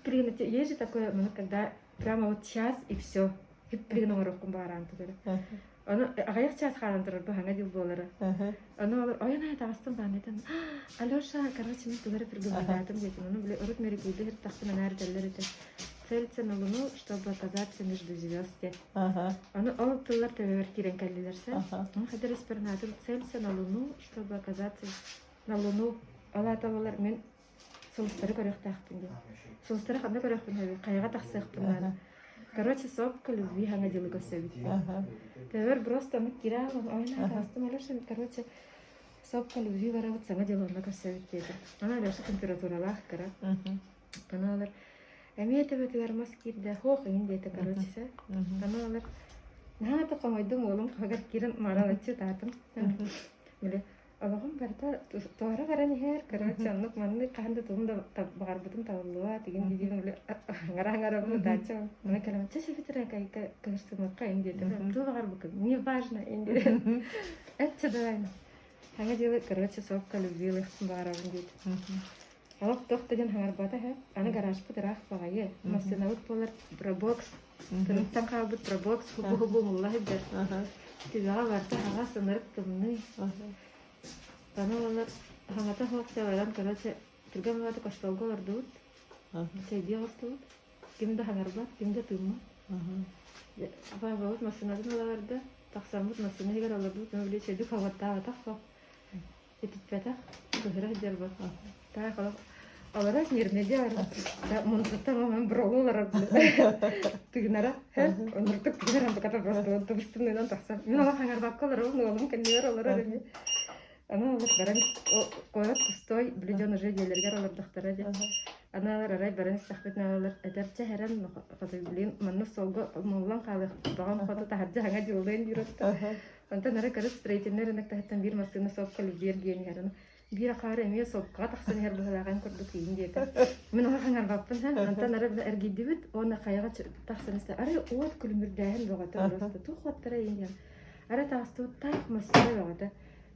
Блин, есть же такое, ну, когда прямо вот час и все. Блин, оҥоруохпун баҕараан тугары. Ону аҕыйах чаас хаалан турар бу хаҥа дьыл буолара. Ону олор ойон аайы таҕыстым бааннайтан Алеша, короче, мин тугу эрэ придумадаатым диэтим. Ону били урут Мерикуйда сырыттахпына наар этэллэр этэ. Целься на луну, чтобы оказаться между звезд диэн. Ону ол тыллар төбөбөр киирэн кэллилэр сэ. Ону хадыр испернатым целься на луну, чтобы оказаться на луну. Ол аата буолар мин сулустары көрүөхтээхпин диэн. Сулустары ханна көрүөхпүн сөбүй? Хайаҕа тахсыахпын наада. Короче, сопка любви хаҥа дьылы көрсөбүт. Төбөр просто мы кираалым, ойна таастым Алеша, короче, сопка любви барабыт саҥа дьыл онно көрсөбүт диэтэ. Ана Алеша температуралаах кыра. Ана олар эмиэ төбөтүгэр мас киирдэ, хоох иһин диэтэ, короче, сэ. Ана олар наһаа да хомойдум уолум хоһугар киирэн маралаччы таатым. Били Олоҕум барыта туора баран иһэр, короче, оннук маннык хаһан да тугум да баҕарбытым табыллыбат, игин дигин били аҥара-аҥарабын ытааччы. Аны кэлэн, чэ сөбүтэрэ кайка кыһырсымыахха ин диэтим. Тугу баҕарбыккын, не важно ин диэтим. Эччэ давай. Хаҥа дьылы, короче, сопка любви ылыахпын баҕарабын диэтим. Олох туох да диэн хаҥарбата үһү. Аны гаражпыт ыраах баҕайы. Массыынабыт буолар пробокс. Тырыттан хаалбыт пробокс хубу-хубу умулла сылдьар. Түгэҕэ барда хаҥас ынырык тымныы. Аны олор хаҥата суох баран короче түргэн баҕайытык остуолга олордубут. Чэйдии оҕустубут. Ким да хаҥарбат, ким да тыыммат. Баҕабыт массыынатын ыла барда. Тахсаммыт массыына иһигэр олордубут. Били чэйдик хоботтаабатах суох. Итиппэтэх, кыһыра сылдьарбыт. Таах олох олорор нервнэйдии олорор. Муннуттан мамам бролу олорор тыынара. Оннуктук тыынар буката просто тубустуннунан тахсар. Мин олох хаҥарбакка олоробун, уолум кэннигэр олорор ини. Аны олох баран куорат пустой, били дьон уже дьиэлэригэр олордохторо дии. Аны алар арай баран истэхпитинэ алар этэрчэ хэрэн хоту блин манна суолга муллан хаалыахпыт баҕам хоту таһырдьа хаҥа дьыллыан диир Онтон эрэ кырыс строительнай рынок таһыттан биир массыына сопка любви эргийэн иһэр. Биир акаары эмиэ сопкаҕа тахсан иһэр быһыылааҕын курдук иин диэтэ. Мин оҕо хаҥарбаппын һэн. Онтон эрэ эргийдибит уонна хайаҕа тахсан истэ. Арай уот күлүмүрдээһин бөҕөтө просто туох уоттара иин диэн. Арай таҕыстыбыт таах массыына бөҕөтө.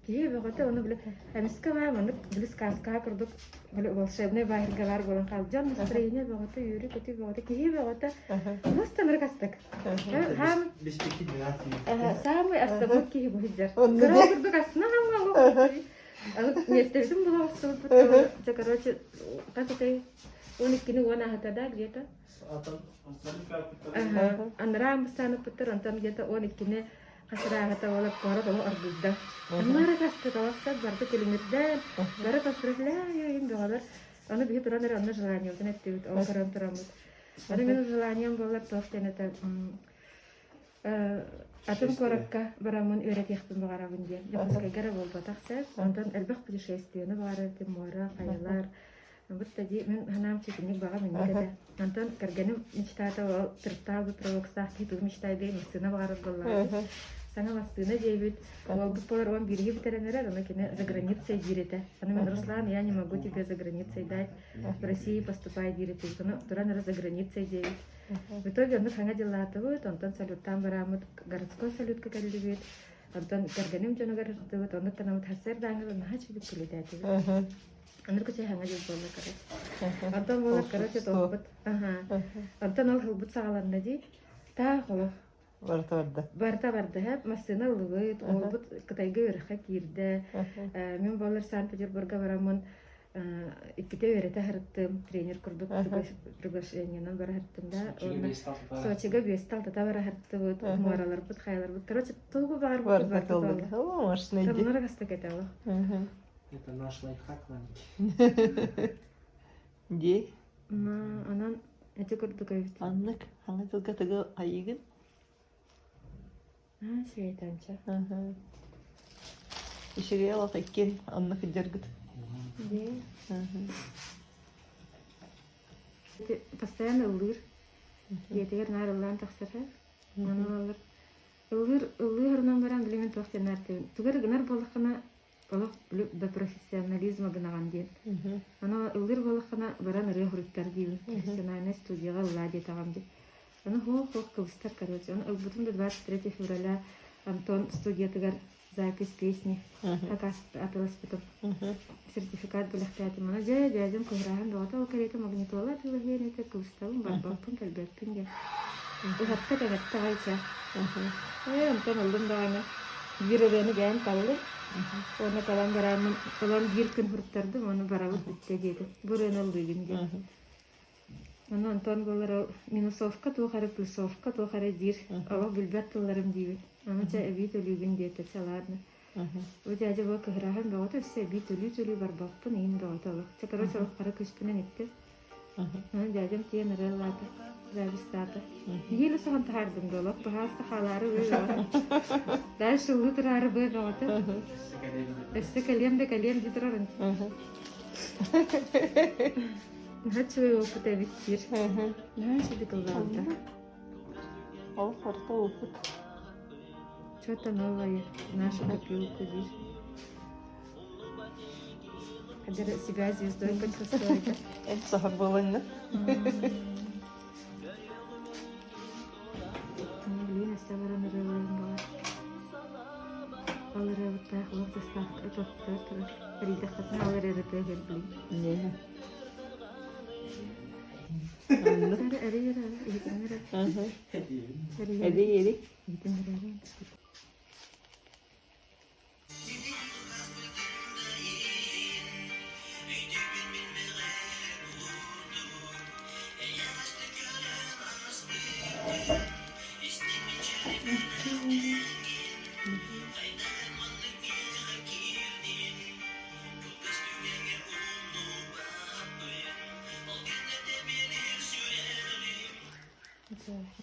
Киһи бөҕөтө ону били эмискэ баа маннык били сказкаҕа курдук били волшебный баһырга баар буолан хаал дьон настроение бөҕөтө үөрүү-көтүү бөҕөтө киһи бөҕөтө просто ынырык астык. Хаам самый астыммыт киһи бу сылдьар. Кыра курдук астына хааммаллах. Миэстэбитин була охсубуппут. Дьэ, короче, хас этэй? 12-ни 10 аһыта да где-то. Анараа амбыстаныппыттар, онтон где-то 12-ни хасырааһыта буолар куорат ону оргуйда. Аннара кастыталахсат барыта күлүмүрдээн, бары поздравляю бөҕөлөр. Ону биһи туран эрэ онно желаниебытын эттибит, ол көрөн тураммыт. Аны мин желанием буолар туох диэн этэ атын куоракка бараммын үөрэтиэхпин баҕарабын диэн. Дьокуускайга эрэ буолбатах сөп. Онтон элбэх путешествиены баҕарар этим, муора, хайалар. Бутта дии мин санаам читинник баҕа минник этэ. Онтон кэргэним мечтата ол тырыттаабыт провокстаах киһи тугу мечтайдыы массыына баҕарар буоллаҕа. Саҥа массыына диэбит. Уолбут буолар он бииргэ бүтэрэн эрэр, ону кини за границей диир этэ. Аны мин Руслан, я не могу тебе за границей дать, в России поступай диир этэ. Ону туран эрэ за границей диэбит. В итоге оннук саҥа дьыллаатыбыт, онтон салюттаан барааммыт городской салютка кэллибит. Онтон кэргэним дьонугар ырыттыбыт, оннук танамыт сарсыардааҥҥы наһаа үчүгэй күлүтээтибит. Аныргы чэһэҥэ дьыл буолла короче. Онтон буолар короче туохпут. Аха. Онтон ол ылбыт саҕаланна дии. Таах олох. Барыта барда. Барыта барда. Хэп массыына ыллыбыт, уолбут Кытайга үөрэххэ киирдэ. Мин буолар Санкт-Петербурга бараммын иккитэ үөрэтэ сырыттым, тренер курдук приглашениенан бара сырыттым да. Сочига биэстэ алтата бара сырыттыбыт, муораларбыт, хайаларбыт. Короче, тугу баҕарбыппыт барыта туолла. Тамнара кастык этэ олох. Это наш лайфхак маленький. Дии. Онон эти курдук эбит. Аннык, хаҥа тылга тыгы айыгын. Аа, шейтанча. Үчүгэй олох иккиэн оннук дьаргыт. Дии. Постоянно ыллыыр. Дьиэтигэр наар ыллаан тахсар. Аны ыллыр. Ыллыыр, ыллыыр баран билигин туох диэн наартыыбын. Тугу эрэ гынар буоллаххына олох до профессионализма гынаҕын диэн. Аны ыллыыр буоллаххына баран ырыа суруйтар диибин. Профессиональнай студияҕа ыллаа диэтэҕим дии. Аны хуох-хуох кыбыстар короче. Аны ылбытым да 23 февраля Антон студиятыгар запись песни атыласпытым. Сертификат бэлэхтээтим. Аны дьэ дьээдьэм кыһырааһын бөҕөтө ол кэриэтэ магнитола атыылаһыан этэ кыбыстабын барбаппын кэлбэппин диэн. Уһатта кэҥэттэ аҕай чэ. Ээ онтон ыллым даҕаны биир ырыаны бэйэм таллым. Уонна талан барааммын ылан биир күн суруттардым уонна барабыт бүттэ диэтим. Бу ырыаны ыллыыбын диэн. Ону онтон буолар ол минусовка туох эрэ плюсовка туох эрэ диир олох билбэт тылларым диибин. Аны чэ эбии төлүүгүн диэтэ чэ ладно. Бу дядя бу кыһыраһан бөҕөтө өссө эбии төлүү-төлүү барбаппын иин бөҕөтө олох. Чэ короче олох хара күүспүнэн иттим. Аны дядям тиийэн ырыа ыллаата, завистаата. Нэһиилэ соһон таһаардым да олох баһаалыста хаалаары быа бөҕөтө. Дальше ыллыы тураары быа бөҕөтө. Өссө кэлиэм да кэлиэм дии турарын. Наһаа үчүгэй опыт эбит диир. Наһаа үчүгэй ыллаабыта. Ол хорто опыт. Что-то новое в нашу копилку диир. Когда себя звездой почувствовать. Это сахар буоланна. Блин, өссө баран ырыалыым баҕар. Ол ырыабыттаах олох заставка тохтор турар. Эрийдэххитинэ ол эрэ ырытыа кэлбилин. Не. Эрий эрэ, иһитиннэр эрэ. Эрий эрий. Иһитиннэр эрэ.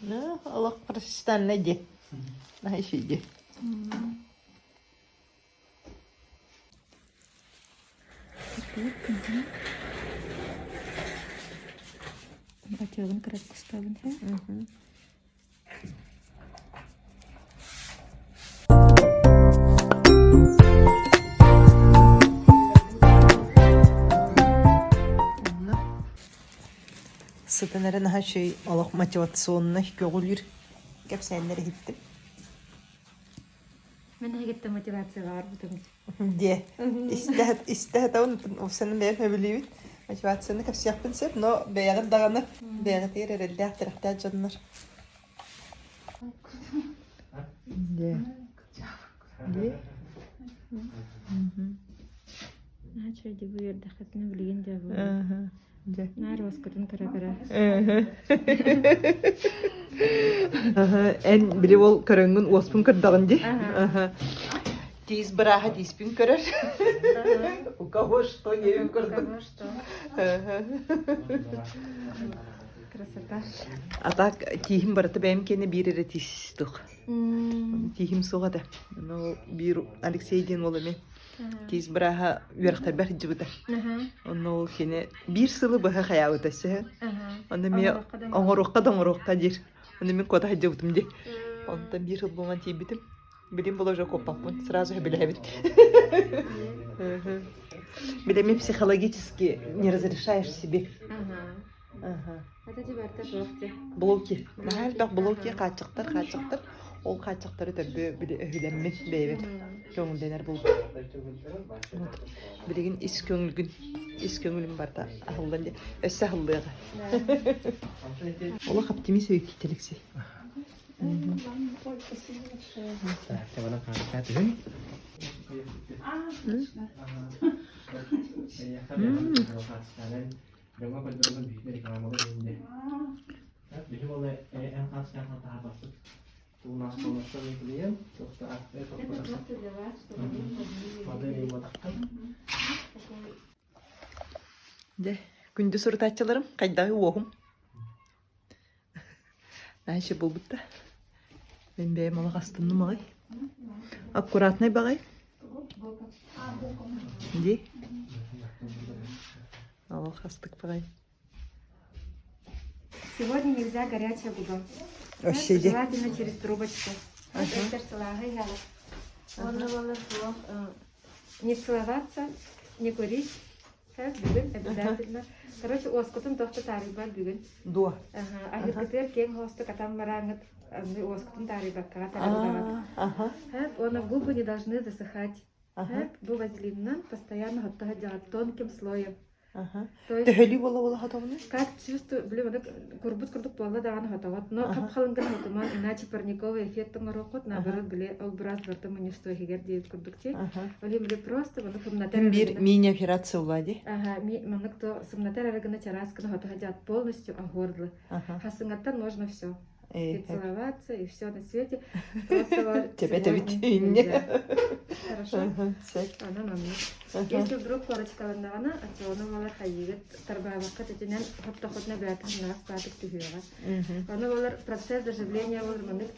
Ну, олох профессиональный дии. Наһаа үчүгэй. Отелын кыраттыстабын Сытан эрэ наһаа үчүгэй олох мотивационнай көҕүлүүр кэпсээннэр иһиттим. Мен эһигиттэн мотивацияға барбытым. Диэ. Истэ хатабын упсанын бэйэм сөбүлүүбүн. Мотивацияны кэпсиэхпин сөп, но бэйэҕит даҕаны бэйэҕитигэр эрэллээх тирэхтээх дьоннор. Диэ. Диэ. Наача дибу үөрдэххитинэ билигин дьэ бу. Дьэ. Наар уоскутун кыра-кыра. Эн били ол көрөҥҥүн уоспун көрдөҕүн дии. Тиис бырааһа тииспин көрөр. У кого что не курдук. Красота. А так тииһим барыта бэйэм киэнэ биир эрэ тиис туох. Тииһим суох этэ. Ну биир Алексей диэн уол эмиэ Тиис бырааһа үөрэхтэрбэр сылдьыбыта. Онно ол кини биир сылы быһа хайаабыта сөһө. Онно эмиэ оҥоруохха да оҥоруохха диир. Онно мин куота сылдьыбытым дии. Онтон биир сыл буолан тиийбитим. Билим була уже куоппаппын. Сразу сөбүлэһэбит. Билэми психологически не разрешаешь себе. Ага. Это барыта суох дии. Блоки. Наһаа элбэх блоки хааччахтар, хааччахтар. Ол хааччахтары төрдү били өһүлэммит бэйэбит көҥүллэнэр буолбут. Вот. Билигин ис көҥүлгүн, ис көҥүлүм барыта аһыллан дии. Өссө аһыллыаҕа. Олох оптимист эбиккит Алексей. Дьоҥҥо көрдөрөргө биһиги рекламалар иһиннэ. Биһи буолла эн хас таһаарбаппыт. Тугунаас клиент, туохта модель буолбатахтан. Дьэ, күндү сурутааччыларым, хайдаҕый уоһум? Наһаа буолбут да. Мин бэйэм олох астынным аҕай. Аккуратнай баҕай. Дии. Олох астык баҕай. Сегодня нельзя горячая губа. Вообще де. Желательно через трубочку. Не целоваться, не курить. Бүгүн обязательно. Короче, уоскутун тохто таарыйбат бүгүн. Дуо. Аха, аһыргытыар киэҥ хоостук атан барааҥҥыт уоскутун таарыйбаккаҕа тараллаҕыт. Аха. Уонна губы не должны засыхать. Аха. Бу вазелинынан постоянно хотто сылдьаҕыт тонким слоем. Аха. То есть Төһөлүү буола буола хотоҕуна? как чувствую, блин, вот курбут курдук буолла даҕаны хотоҕот, но Аха. хап-халыҥ гына хотуман, иначе парниковый эффект оҥоруоххут, наоборот, били ол быраас барыта мунньустуо иһигэр диэбит курдук дии. Аха. Ол иһин били просто маны сымнатар Мин эрэ биир гына мини-операция буолла дии. Ага, маннык то сымнатар эрэ гына чараас гына хоту садьаат полностью оһуорлы. Аха. Хасыҥаттан можно все. И Э, целоваться, и все на свете. Просто вот Тебе-то ведь сегодня и не. нельзя. Хорошо? Ага, всё. Онон оннук. Ага. Если вдруг корочкаланнаҕына, оччоҕуна буолар хайыыгыт тарбаабакка тэтинэн хоттохутуна бэйэтин наас баатык түһүөҕэ. Мгм. Ону буолар процесс заживления буолар маннык.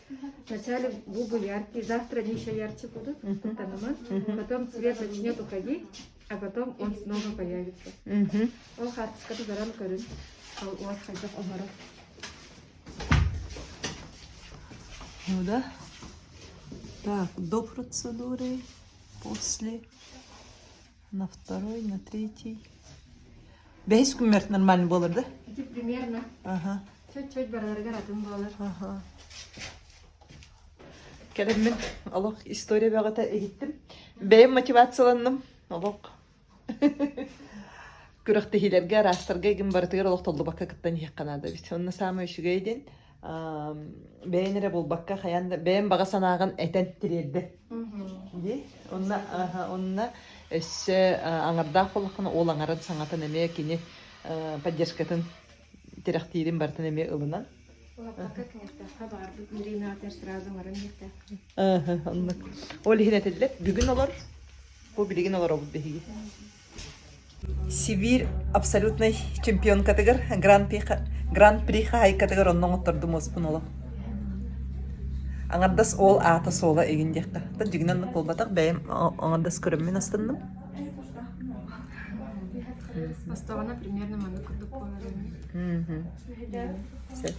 Вначале губы яркие, завтра они еще ярче будут, Мгм. куттаныман. Мгм. Потом цвет начнет уходить, а потом он снова появится. Мгм. Ол хаартыскаты баран көрүн, ол уос хайдах оҥорор. Ну да. Так, до процедуры, после, на второй, на третий. Бэһис күммэр нормально буолар да? Ити примерно Ага. чуть-чуть барарыгар атын буолар. Ага. Кэлэммин олох история бөҕөтө иһиттим. Бэйэм мотивацияланным. Олох күрэхтэһиилэргэ, араастарга игин барытыгар олох толлубакка кыттан иһиэххэ наада эбит. Онно саамай үчүгэй диэн бэйэн эрэ буолбакка хайаан да бэйэм баҕа санааҕын этэн тириэрдэ. Дии. Онно онно өссө аҥардаах буоллаххына ол аҥарын саҥатын эмиэ кини поддержкатын тирэхтиирин барытын эмиэ ылынан. Улаппакка киҥэхтэххэ баҕарбыт бириэмэҕитигэр сразу оҥорон иһиэхтээх. Оннук. Ол иһин этиллэр, бүгүн олор, бу билигин олоробут биһиги. Сибиир абсолютнай чемпионкатыгар Гран-при хаһайкатыгар онно оҥоттордум уоспун олох. Аҥардас ол аата-суола игин диэххэ. Дьигинэн оннук буолбатах, бэйэм аҥардас көрөммүн астынным. Бастаҕына примерно маннык курдук буолар. Сөп.